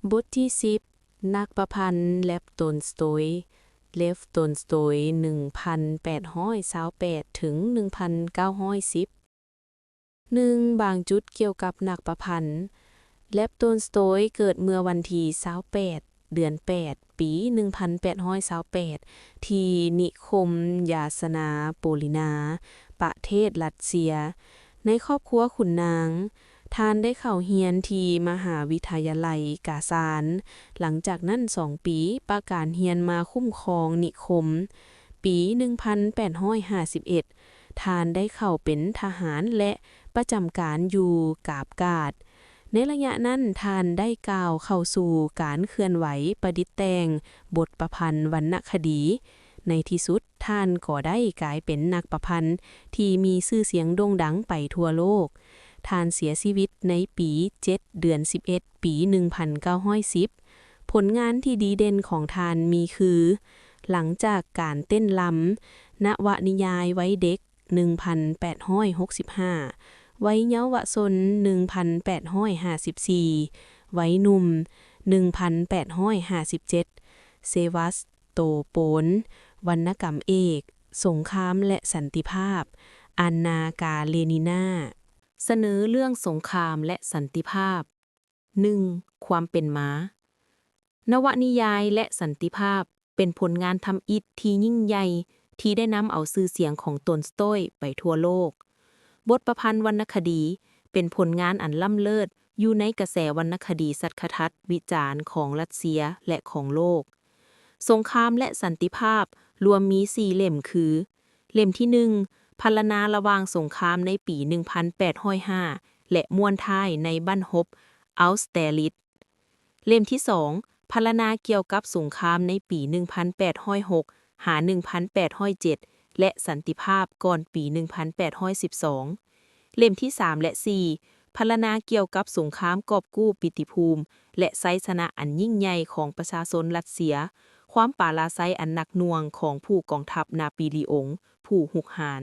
ບົດທີສິບ ນັກປະພັນ ແລັບ ໂຕນສະໂຕຍ ເລວ ໂຕນສະໂຕຍ ໜຶ່ງພັນແປດຮ້ອຍຊາວແປດ ເຖິງ ໜຶ່ງພັນເກົ້າຮ້ອຍສິບ. ໜຶ່ງ ບາງຈຸດກ່ຽວກັບນັກປະພັນ. ແລັບ ໂຕນສະໂຕຍ ເກີດເມື່ອວັນທີຊາວແປດ ເດືອນແປດ ປີໜຶ່ງພັນແປດຮ້ອຍຊາວແປດ ທີ່ນິຄົມຢາສະນາໂປລິນາ ປະເທດລັດເຊຍ. ໃນຄອບຄົວຂຸນນາງ, ທ່ານໄດ້ເຂົ້າຮຽນທີ່ມະຫາວິທະຍາໄລກາຊານ, ຫຼັງຈາກນັ້ນສອງປີ ປະການຮຽນມາຄຸ້ມຄອງນິຄົມ. ປີໜຶ່ງພັນແປດຮ້ອຍຫ້າສິບເອັດ ທ່ານໄດ້ເຂົ້າເປັນທະຫານ ແລະ ປະຈຳການຢູ່ກາບກາດ. ໃນໄລຍະນັ້ນ, ທ່ານໄດ້ກ້າວເຂົ້າສູ່ການເຄື່ອນໄຫວປະດິດແຕ່ງບົດປະພັນວັນນະຄະດີ. ໃນທີ່ສຸດ, ທ່ານກໍໄດ້ກາຍເປັນນັກປະພັນທີ່ມີຊື່ສຽງໂດ່ງດັງໄປທົ່ວໂລກ. ທ່ານເສຍຊີວິດໃນປີເຈັດ ເດືອນສິບເອັດ ປີໜຶ່ງພັນເກົ້າຮ້ອຍສິບ. ຜົນງານທີ່ດີເດັ່ນຂອງທ່ານມີຄື ຫຼັງຈາກການເຕັ້ນລຳ, ນະວະນິຍາຍໄວເດັກ ໜຶ່ງພັນແປດຮ້ອຍຫົກສິບຫ້າ, ໄວເຍົາວະຊົນ ໜຶ່ງພັນແປດຮ້ອຍຫ້າສິບສີ່, ໄວໜຸ່ມ ໜຶ່ງພັນແປດຮ້ອຍຫ້າສິບເຈັດ, ເຊວາສໂຕໂປນ, ວັນນະກຳເອກ, ສົງຄາມ ແລະ ສັນຕິພາບ, ອານນາ ກາເລນີນາ. ສະເໜີເລື່ອງສົງຄາມ ແລະ ສັນຕິພາບ. ໜຶ່ງ ຄວາມເປັນມາ. ນະວະນິຍາຍ ແລະ ສັນຕິພາບ ເປັນຜົນງານທຳອິດທີ່ຍິ່ງໃຫຍ່ທີ່ໄດ້ນຳເອົາຊື່ສຽງຂອງໂຕນສະໂຕຍໄປທົ່ວໂລກ. ບົດປະພັນວັນນະຄະດີເປັນຜົນງານອັນລ້ຳເລີດຢູ່ໃນກະແສວັນນະຄະດີສັດຂະທັດວິຈານຂອງລັດເຊຍ ແລະ ຂອງໂລກ. ສົງຄາມ ແລະ ສັນຕິພາບ ລວມມີສີ່ເຫຼັ້ມຄື ເຫຼັ້ມທີໜຶ່ງ ພັນລະນາລະຫວ່າງສົງຄາມໃນປີໜຶ່ງພັນແປດຮ້ອຍຫ້າ ແລະ ມ້ວນທ້າຍໃນບັ້ນຮົບອັວສະແຕລິດ. ເຫຼັ້ມທີສອງ ພັນລະນາກ່ຽວກັບສົງຄາມໃນປີໜຶ່ງພັນແປດຮ້ອຍຫົກ ຫາ ໜຶ່ງພັນແປດຮ້ອຍເຈັດ ແລະ ສັນຕິພາບກ່ອນປີໜຶ່ງພັນແປດຮ້ອຍສິບສອງ. ເຫຼັ້ມທີສາມ ແລະ ສີ່ ພັນລະນາກ່ຽວກັບສົງຄາມກອບກູ້ປິຕິພູມ ແລະ ໄຊຊະນະອັນຍິ່ງໃຫຍ່ຂອງປະຊາຊົນລັດເຊຍ, ຄວາມປາລາໄຊອັນໜັກໜ່ວງຂອງຜູ້ກອງທັບນາປີລີອົງຜູ້ຮຸກຮານ.